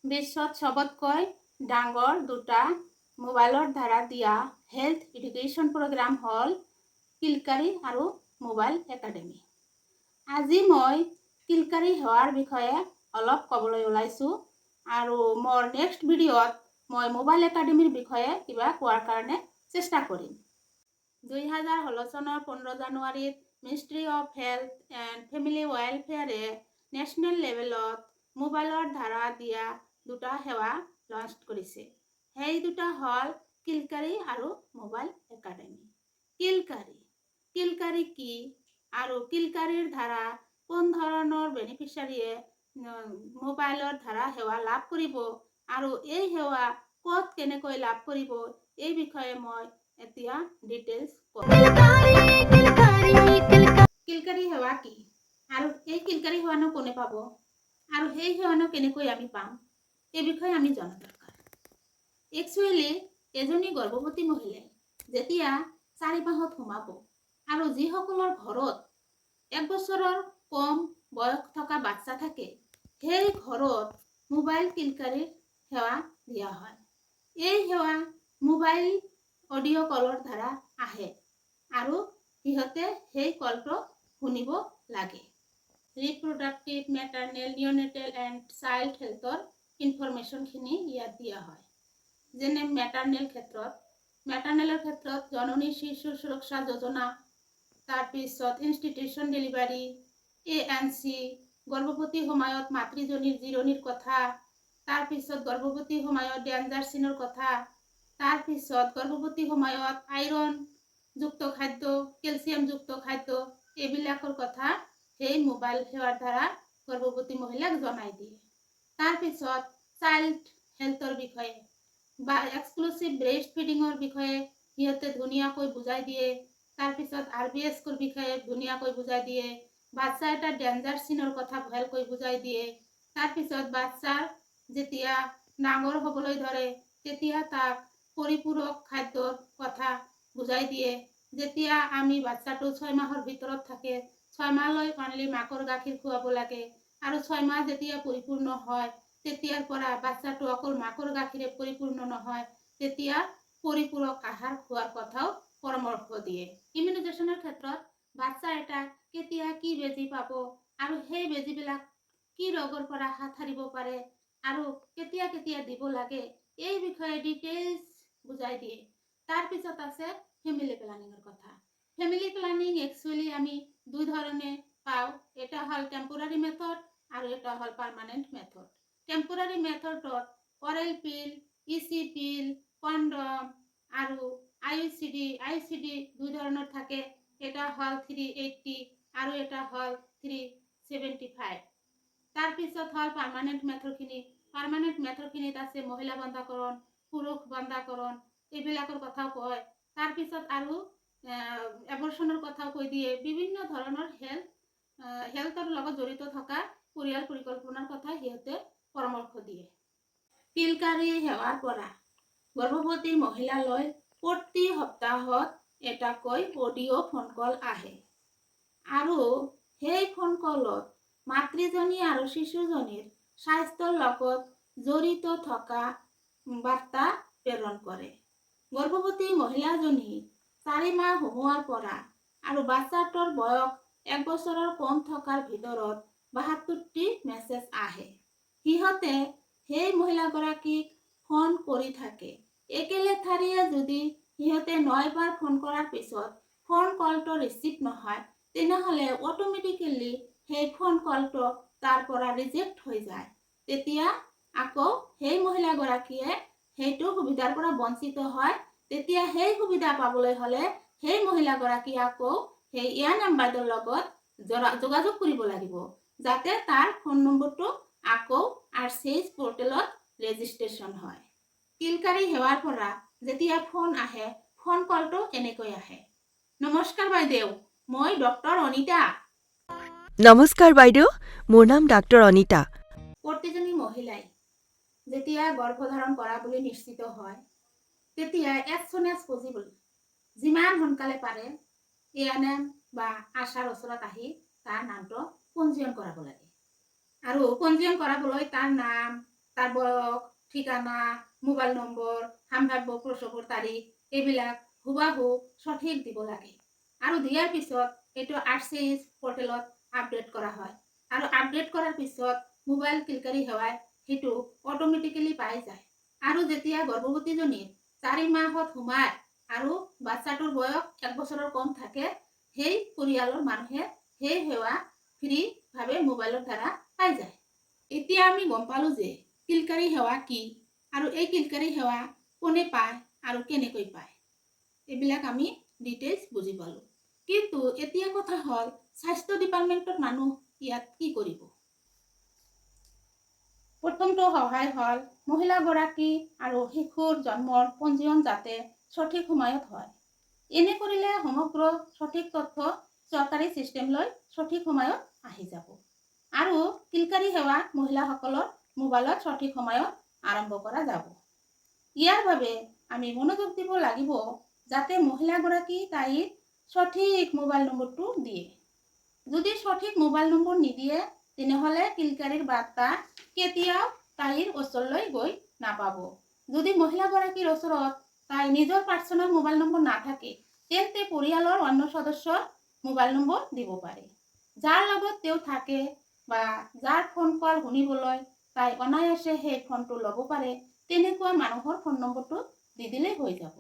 বিশ্বত চবতকৈ ডাঙৰ দুটা মোবাইলৰ দ্বাৰা দিয়া হেল্থ এডুকেশ্যন প্ৰগ্ৰাম হ'ল কিলকাৰী আৰু মোবাইল একাডেমি। আজি মই কিলকাৰী সেৱাৰ বিষয়ে অলপ ক'বলৈ ওলাইছোঁ আৰু মোৰ নেক্সট ভিডিঅ'ত মই মোবাইল একাডেমীৰ বিষয়ে কিবা কোৱাৰ কাৰণে চেষ্টা কৰিম। 2016 চনৰ 15 জানুৱাৰীত Ministry of Health and Family ৱেলফেয়াৰে national লেভেলত মোবাইলৰ দ্বাৰা দিয়া দুটা সেৱা লঞ্চ কৰিছে। সেই দুটা হ'ল কিলকাৰী আৰু মোবাইল একাডেমি। কিলকাৰী, কিলকাৰী কি আৰু কিলকাৰীৰ দ্বাৰা কোন ধৰণৰ বেনিফিচিয়াৰীয়ে মোবাইলৰ দ্বাৰা সেৱা লাভ কৰিব আৰু এই সেৱা ক'ত কেনেকৈ লাভ কৰিব, এই বিষয়ে মই এতিয়া ডিটেইলছ ক'ম। কিলকাৰী সেৱা কি আৰু এই কিলকাৰী সেৱানো কোনে পাব আৰু সেই সেৱানো কেনেকৈ আমি পাম, এই বিষয়ে আমি জনা দৰকাৰ। একচুৱেলি এজনী গৰ্ভৱতী মহিলাই যেতিয়া 4 মাহত সোমাব আৰু যিসকলৰ ঘৰত এক বছৰৰ কম বয়স থকা বাচ্চা থাকে, সেই ঘৰত মোবাইল কিলকাৰীৰ সেৱা দিয়া হয়। এই সেৱা মোবাইল অডিঅ' কলৰ দ্বাৰা আহে আৰু সিহঁতে সেই কলটো শুনিব লাগে। Reproductive, maternal, neonatal and child হেল্থৰ ইনফৰমেশ্যনখিনি ইয়াত দিয়া হয়। যেনে মেটাৰ্নেল ক্ষেত্ৰত, মেটাৰ্নেলৰ ক্ষেত্ৰত জননী শিশু সুৰক্ষা যোজনা, তাৰপিছত ইনষ্টিটিউশ্যন ডেলিভাৰী, এএনচি, গৰ্ভৱতী সময়ত মাতৃজনীৰ জিৰণিৰ কথা, তাৰপিছত গৰ্ভৱতী সময়ত ডেঞ্জাৰ চিনৰ কথা, তাৰপিছত গৰ্ভৱতী সময়ত আইৰণ যুক্ত খাদ্য, কেলছিয়ামযুক্ত খাদ্য, এইবিলাকৰ কথা সেই মোবাইল সেৱাৰ দ্বাৰা গৰ্ভৱতী মহিলাক জনাই দিয়ে। তাৰপিছত চাইল্ড হেল্থৰ বিষয়ে বা এক্সক্লুচিভ ব্ৰেষ্ট ফিডিঙৰ বিষয়ে সিহঁতে ধুনীয়াকৈ বুজাই দিয়ে। তাৰপিছত আৰবিএছৰ বিষয়ে ধুনীয়াকৈ বুজাই দিয়ে। বাচ্চা এটা ডেঞ্জাৰ চিনৰ কথা ভালকৈ বুজাই দিয়ে। তাৰপিছত বাচ্চাৰ যেতিয়া ডাঙৰ হ'বলৈ ধৰে, তেতিয়া তাক পৰিপূৰক খাদ্যৰ কথা বুজাই দিয়ে। যেতিয়া আমি বাচ্চাটো 6 মাহৰ ভিতৰত থাকে, 6 মাহলৈ অনলি মাকৰ গাখীৰ খুৱাব লাগে আৰু 6 মাহ যেতিয়া পৰিপূৰ্ণ হয়, তেতিয়াৰ পৰা বাচ্চাটো অকল মাকৰ গাখীৰে পৰিপূৰ্ণ নহয়, তেতিয়া পৰিপূৰক আহাৰ খোৱাৰ কথাও পৰামৰ্শ দিয়ে। ইমিউনাইজেশ্যনৰ ক্ষেত্ৰত বাচ্চা এটা কেতিয়া কি বেজী পাব আৰু সেই বেজীবিলাক কি ৰোগৰ পৰা হাত সাৰিব পাৰে আৰু কেতিয়া কেতিয়া দিব লাগে, এই বিষয়ে ডিটেইলছ বুজাই দিয়ে। তাৰপিছত আছে ফেমিলি প্লানিঙৰ কথা। ফেমিলি প্লানিং একচুৱেলি আমি দুই ধৰণে পাওঁ। এটা হ'ল টেম্পৰাৰী মেথড আৰু এটা হ'ল পাৰ্মানেণ্ট মেথড। টেম্পৰাৰী মেথডত oral pill, EC pill, condom আৰু আইইউচিডি। আইইউচিডি দুই ধৰণৰ থাকে, এটা হ'ল 380 আৰু এটা হ'ল 375। তাৰপিছত হ'ল পাৰ্মানেণ্ট মেথডখিনি। পাৰ্মানেণ্ট মেথডখিনিত আছে মহিলা বন্ধ্যাকৰণ, পুৰুষ বন্ধ্যাকৰণ, এইবিলাকৰ কথাও কয়। তাৰপিছত আৰু এবৰ্চনৰ কথাও কৈ দিয়ে। বিভিন্ন ধৰণৰ হেল্থৰ লগত জড়িত থকা পৰিয়াল পৰিকল্পনাৰ কথা সিহঁতে পৰামৰ্শ দিয়ে। কিলকাৰী সেৱাৰ পৰা গৰ্ভৱতী মহিলালৈ প্ৰতি সপ্তাহত এটাকৈ অডিঅ' ফোন কল আহে আৰু সেই ফোন কলত মাতৃজনী আৰু শিশুজনীৰ স্বাস্থ্যৰ লগত জড়িত থকা বাৰ্তা প্ৰেৰণ কৰে। গৰ্ভৱতী মহিলাজনী 4 মাহ সোমোৱাৰ পৰা আৰু বাচ্চাটোৰ বয়স এক বছৰৰ কম থকাৰ ভিতৰত 72টি মেছেজ আহে। সিহঁতে সেই মহিলাগৰাকীক ফোন কৰি থাকে একেলেথাৰিয়ে। যদি সিহঁতে নয়বাৰ ফোন কৰাৰ পিছত ফোন কলটো ৰিচিভ নহয়, তেনেহ'লে অট'মেটিকেলি সেই ফোন কলটো তাৰ পৰা ৰিজেক্ট হৈ যায়। তেতিয়া আকৌ সেই মহিলাগৰাকীয়ে সেইটো সুবিধাৰ পৰা বঞ্চিত হয়। তেতিয়া সেই সুবিধা পাবলৈ হ'লে সেই মহিলাগৰাকীয়ে আকৌ সেই এএনএম বাইদেউৰ লগত যোগাযোগ কৰিব লাগিব, যাতে তাৰ ফোন নম্বৰটো আকৌ আৰচিএইচ পৰ্টেলত ৰেজিষ্ট্ৰেশ্যন হয়। কিলকাৰী সেৱাৰ পৰা যেতিয়া ফোন আহে, ফোন কলটো এনেকৈ আহে: নমস্কাৰ বাইদেউ, মই ডক্টৰ অনিতা। নমস্কাৰ বাইদেউ, মোৰ নাম ডাক্তৰ অনিতা। প্ৰতিজনী মহিলাই যেতিয়া গৰ্ভধাৰণ কৰা বুলি নিশ্চিত হয়, তেতিয়া এজ চুন এজ পজিবল, যিমান সোনকালে পাৰে, এএনএম বা আশাৰ ওচৰত আহি তাৰ নামটো পঞ্জীয়ন কৰাব লাগে। আৰু পঞ্জীয়ন কৰাবলৈ তাৰ নাম তাৰ বয়স, ঠিকনা, মোবাইল নম্বৰ, সাম্ভাব্য প্ৰসৱৰ তাৰিখ, এইবিলাক হুবাহু সঠিক দিব লাগে। আৰু দিয়াৰ পিছত এইটো আৰচিএইচ পৰ্টেলত আপডেট কৰা হয় আৰু আপডেট কৰাৰ পিছত মোবাইল কিলকাৰী সেৱাই সেইটো অট'মেটিকেলি পাই যায়। আৰু যেতিয়া গৰ্ভৱতীজনীৰ 4 মাহত সোমায় আৰু বাচ্ছাটোৰ বয়স এক বছৰৰ কম থাকে, সেই পৰিয়ালৰ মানুহে সেই সেৱা ফ্ৰীভাৱে মোবাইলৰ দ্বাৰা পাই যায়। এতিয়া আমি গম পালোঁ যে কিলকাৰী সেৱা কি আৰু এই কিলকাৰী সেৱা কোনে পায় আৰু কেনেকৈ পায়, এইবিলাক আমি ডিটেইলছ বুজি পালোঁ। কিন্তু এতিয়া কথা হ'ল, স্বাস্থ্য ডিপাৰ্টমেণ্টৰ মানুহ ইয়াত কি কৰিব? প্ৰথমটো সহায় হ'ল মহিলাগৰাকী আৰু শিশুৰ জন্মৰ পঞ্জীয়ন যাতে সঠিক সময়ত হয়। এনে কৰিলে সমগ্ৰ সঠিক তথ্য চৰকাৰী ছিষ্টেমলৈ সঠিক সময়ত আহি যাব আৰু কিলকাৰী সেৱা মহিলাসকলৰ মোবাইলত সঠিক সময়ত আৰম্ভ কৰা যাব। ইয়াৰ বাবে আমি মনোযোগ দিব লাগিব যাতে মহিলাগৰাকী তাইৰ সঠিক মোবাইল নম্বৰটো দিয়ে। যদি সঠিক মোবাইল নম্বৰ নিদিয়ে, তেনেহ'লে কিলকাৰীৰ বাৰ্তা কেতিয়াও তাইৰ ওচৰলৈ গৈ নাপাব। যদি মহিলাগৰাকীৰ ওচৰত তাই নিজৰ পাৰ্চনেল মোবাইল নম্বৰ নাথাকে, তেন্তে পৰিয়ালৰ অন্য সদস্যৰ মোবাইল নম্বৰ দিব পাৰে। যাৰ লগত তেওঁ থাকে বা যাৰ ফোন কল শুনিবলৈ তাই অনায়াসে সেই ফোনটো ল'ব পাৰে, তেনেকুৱা মানুহৰ ফোন নম্বৰটো দি দিলেই হৈ যাব।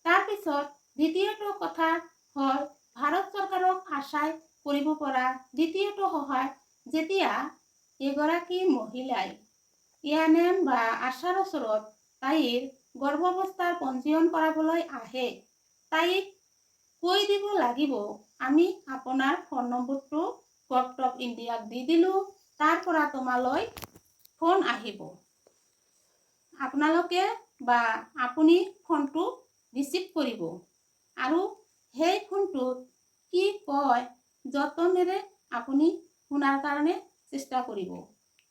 তাৰপিছত দ্বিতীয়টো কথা হ'ল ভাৰত চৰকাৰক আশাই কৰিব পৰা দ্বিতীয়টো সহায়, যেতিয়া এগৰাকী মহিলাই এএনএম বা আশাৰ ওচৰত তাইৰ গৰ্ভাৱস্থাৰ পঞ্জীয়ন কৰাবলৈ আহে, তাইক কৈ দিব লাগিব, আমি আপোনাৰ ফোন নম্বৰটো গভট অফ ইণ্ডিয়াক দি দিলোঁ, তাৰ পৰা তোমালৈ ফোন আহিব, আপোনালোকে বা আপুনি ফোনটো ৰিচিভ কৰিব আৰু সেই ফোনটোত কি কয় যতনেৰে আপুনি শুনাৰ কাৰণে চেষ্টা কৰিব।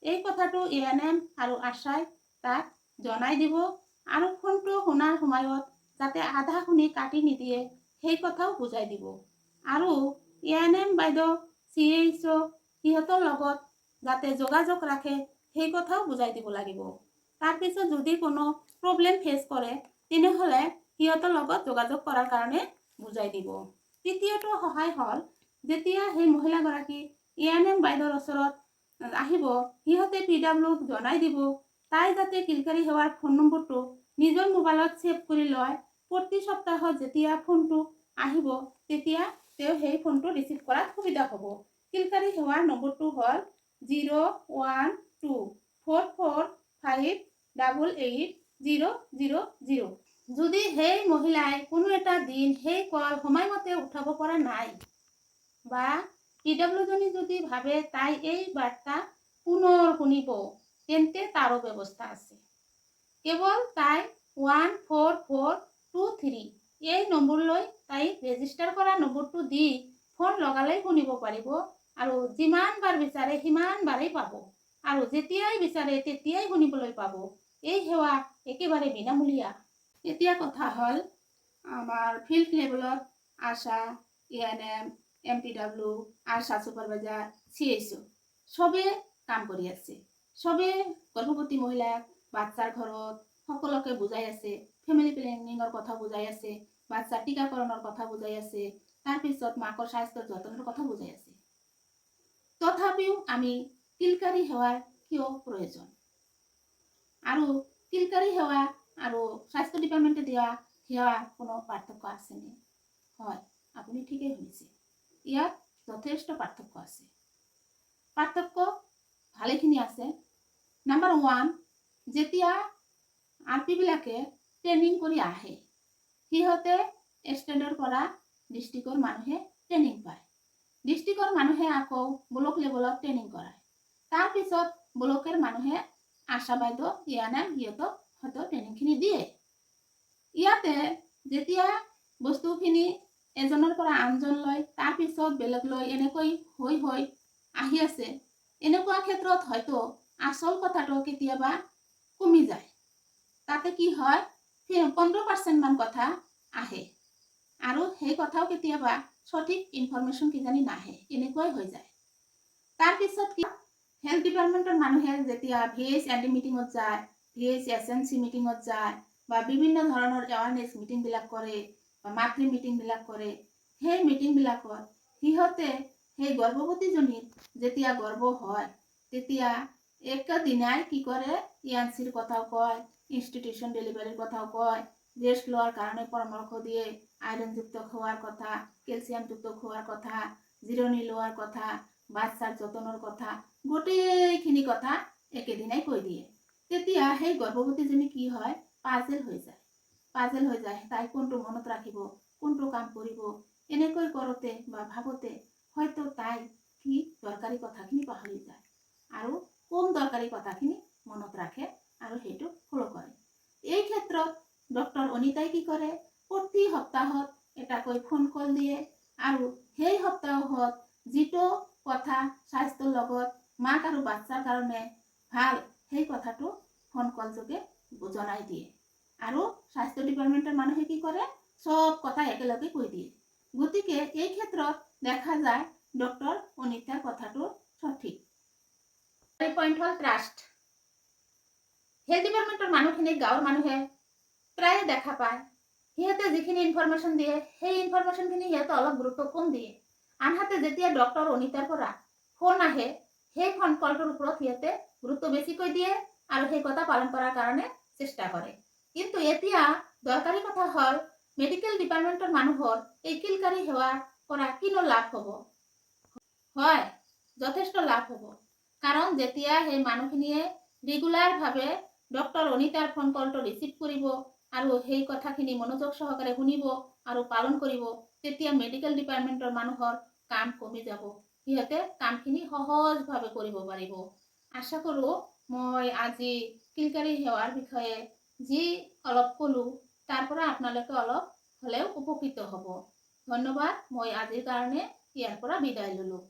এই কথাটো এএনএম আৰু আশাই তাক জনাই দিব আৰু ফোনটো শুনাৰ সময়ত যাতে আধা শুনি কাটি নিদিয়ে, সেই কথাও বুজাই দিব। আৰু এএনএম বাইদেউ, চিএইচঅ' সিহঁতৰ লগত যাতে যোগাযোগ ৰাখে, সেই কথাও বুজাই দিব লাগিব। তাৰপিছত যদি কোনো প্ৰব্লেম ফেচ কৰে, তেনেহ'লে সিহঁতৰ লগত যোগাযোগ কৰাৰ কাৰণে বুজাই দিব। তৃতীয়টো সহায় হ'ল যেতিয়া সেই মহিলাগৰাকী এএনএম বাইদেউৰ ওচৰত আহিব, সিহঁতে পিডাব্লিউক জনাই দিব তাই যাতে কিলকাৰী সেৱাৰ ফোন নম্বৰটো নিজৰ মোবাইলত ছেভ কৰি লয়। প্ৰতি সপ্তাহত যেতিয়া ফোনটো আহিব, তেতিয়া তেওঁ সেই ফোনটো ৰিচিভ কৰাত সুবিধা হ'ব। কিলকাৰী সেৱাৰ নম্বৰটো হ'ল 01244588000। যদি সেই মহিলাই কোনো এটা দিন সেই কল সময়মতে উঠাব পৰা নাই বা পিডাব্লিউজনী যদি ভাবে তাই এই বাৰ্তা পুনৰ শুনিব, তেন্তে তাৰো ব্যৱস্থা আছে। কেৱল তাই 14423 এই নম্বৰলৈ তাই ৰেজিষ্টাৰ কৰা নম্বৰটো দি ফোন লগালেই শুনিব পাৰিব আৰু যিমান বাৰ বিচাৰে সিমান বাৰেই পাব আৰু যেতিয়াই বিচাৰে তেতিয়াই শুনিবলৈ পাব। এই সেৱা একেবাৰে বিনামূলীয়া। এতিয়া কথা হ'ল, আমাৰ ফিল্ড লেভেলত আশা, এএনএম, এমপিডাব্লিউ, আশা ছুপাৰভাইজাৰ, চিএইচঅ' চবে কাম কৰি আছে। চবে গৰ্ভৱতী মহিলাক, বাচ্চাৰ ঘৰত সকলোকে বুজাই আছে, ফেমিলি প্লেনিঙৰ কথা বুজাই আছে, বাচ্চাৰ টীকাকৰণৰ কথা বুজাই আছে, তাৰপিছত মাকৰ স্বাস্থ্যৰ যতনৰ কথা বুজাই আছে। তথাপিও আমি কিলকাৰী সেৱাৰ কিয় প্ৰয়োজন আৰু কিলকাৰী সেৱা আৰু স্বাস্থ্য ডিপাৰ্টমেণ্টে দিয়া সেৱাৰ কোনো পাৰ্থক্য আছেনে? হয়, আপুনি ঠিকেই শুনিছে, ইয়াত যথেষ্ট পাৰ্থক্য আছে। পাৰ্থক্য ভালেখিনি আছে। নাম্বাৰ 1, যেতিয়া আৰ পিবিলাকে ট্ৰেইনিং কৰি আহে, সিহঁতে ষ্টেটৰ পৰা ডিষ্ট্ৰিক্টৰ মানুহে ট্ৰেইনিং পায়। ডিষ্ট্ৰিক্টৰ মানুহে আকৌ ব্লক লেভেলত ট্ৰেইনিং কৰায়। তাৰপিছত ব্লকেৰ মানুহে আশা বাইদেউ, এএনএম সিহঁতক হয়তো ট্ৰেইনিংখিনি দিয়ে। ইয়াতে যেতিয়া বস্তুখিনি এজনৰ পৰা আনজন লয়, তাৰপিছত বেলেগ লৈ এনেকৈ হৈ হৈ আহি আছে, এনেকুৱা ক্ষেত্ৰত হয়তো আচল কথাটো কেতিয়াবা কমি যায়। তাতে কি হয়, 15%মান কথা আহে আৰু সেই কথাও কেতিয়াবা সঠিক ইনফৰমেশ্যন কিজানি নাহে, এনেকুৱাই হৈ যায়। তাৰপিছত কি হেল্থ ডিপাৰ্টমেণ্টৰ মানুহে যেতিয়া ভি এইচ এন ডি মিটিঙত যায়, V H S N C মিটিঙত যায় বা বিভিন্ন ধৰণৰ এৱাৰনেছ মিটিংবিলাক কৰে বা মাতৃ মিটিংবিলাক কৰে, সেই মিটিংবিলাকত সিহঁতে সেই গৰ্ভৱতীজনীৰ যেতিয়া গৰ্ভ হয়, তেতিয়া একেদিনাই কি কৰে? ই এন চিৰ কথাও কয়, ইনষ্টিটিউশ্যন ডেলিভাৰীৰ কথাও কয়, ৰেষ্ট লোৱাৰ কাৰণে পৰামৰ্শ দিয়ে, আইৰনযুক্ত খোৱাৰ কথা, কেলছিয়ামযুক্ত খোৱাৰ কথা, জিৰণি লোৱাৰ কথা, বাচ্ছাৰ যতনৰ কথা, গোটেইখিনি কথা একেদিনাই কৈ দিয়ে। তেতিয়া সেই গৰ্ভৱতীজনী কি হয়? পাজেল হৈ যায়, পাজেল হৈ যায়। তাই কোনটো মনত ৰাখিব, কোনটো কাম কৰিব, এনেকৈ কৰোঁতে বা ভাবোঁতে হয়তো তাই কি দৰকাৰী কথাখিনি পাহৰি যায় আৰু কম দৰকাৰী কথাখিনি মনত ৰাখে আৰু সেইটো ফ'ল' কৰে। এই ক্ষেত্ৰত ডক্টৰ অনিতাই কি কৰে? প্ৰতি সপ্তাহত এটাকৈ ফোন কল দিয়ে আৰু সেই সপ্তাহত যিটো কথা স্বাস্থ্যৰ লগত মাক আৰু বাচ্ছাৰ কাৰণে ভাল, সেই কথাটো ফোন কল যোগে জনাই দিয়ে। আৰু স্বাস্থ্য ডিপাৰ্টমেণ্টৰ মানুহে কি কৰে? চব কথা একেলগে কৈ দিয়ে। গতিকে এই ক্ষেত্ৰত দেখা যায় ডক্টৰ অনিতাৰ কথাটো সঠিক। পইণ্ট হ'ল ট্ৰাষ্ট। হেল্থ ডিপাৰ্টমেণ্টৰ মানুহখিনিক গাঁৱৰ মানুহে প্ৰায়ে দেখা পায়। সিহঁতে যিখিনি ইনফৰমেশ্যন দিয়ে, সেই ইনফৰমেশ্যনখিনি সিহঁতে অলপ গুৰুত্ব কম দিয়ে। আনহাতে যেতিয়া ডক্টৰ অনিতাৰ পৰা ফোন আহে, সেই ফোন কলটোৰ ওপৰত সিহঁতে গুৰুত্ব বেছিকৈ দিয়ে আৰু সেই কথা পালন কৰাৰ কাৰণে চেষ্টা কৰে। কিন্তু এতিয়া দৰকাৰী কথা হ'ল, মেডিকেল ডিপাৰ্টমেণ্টৰ মানুহৰ এই কিলকাৰী সেৱাৰ পৰা কিনো লাভ হ'ব? হয়, যথেষ্ট লাভ হ'ব। কাৰণ যেতিয়া সেই মানুহখিনিয়ে ৰেগুলাৰভাৱে ডক্টৰ অনিতাৰ ফোন কলটো ৰিচিভ কৰিব আৰু সেই কথাখিনি মনোযোগ সহকাৰে শুনিব আৰু পালন কৰিব, তেতিয়া মেডিকেল ডিপাৰ্টমেণ্টৰ মানুহৰ কাম কমি যাব, সিহঁতে কামখিনি সহজভাৱে কৰিব পাৰিব। আশা কৰোঁ মই আজি কিলকাৰী সেৱাৰ বিষয়ে যি অলপ ক'লোঁ, তাৰ পৰা আপোনালোকে অলপ হ'লেও উপকৃত হ'ব। ধন্যবাদ। মই আজিৰ কাৰণে ইয়াৰ পৰা বিদায় ল'লোঁ।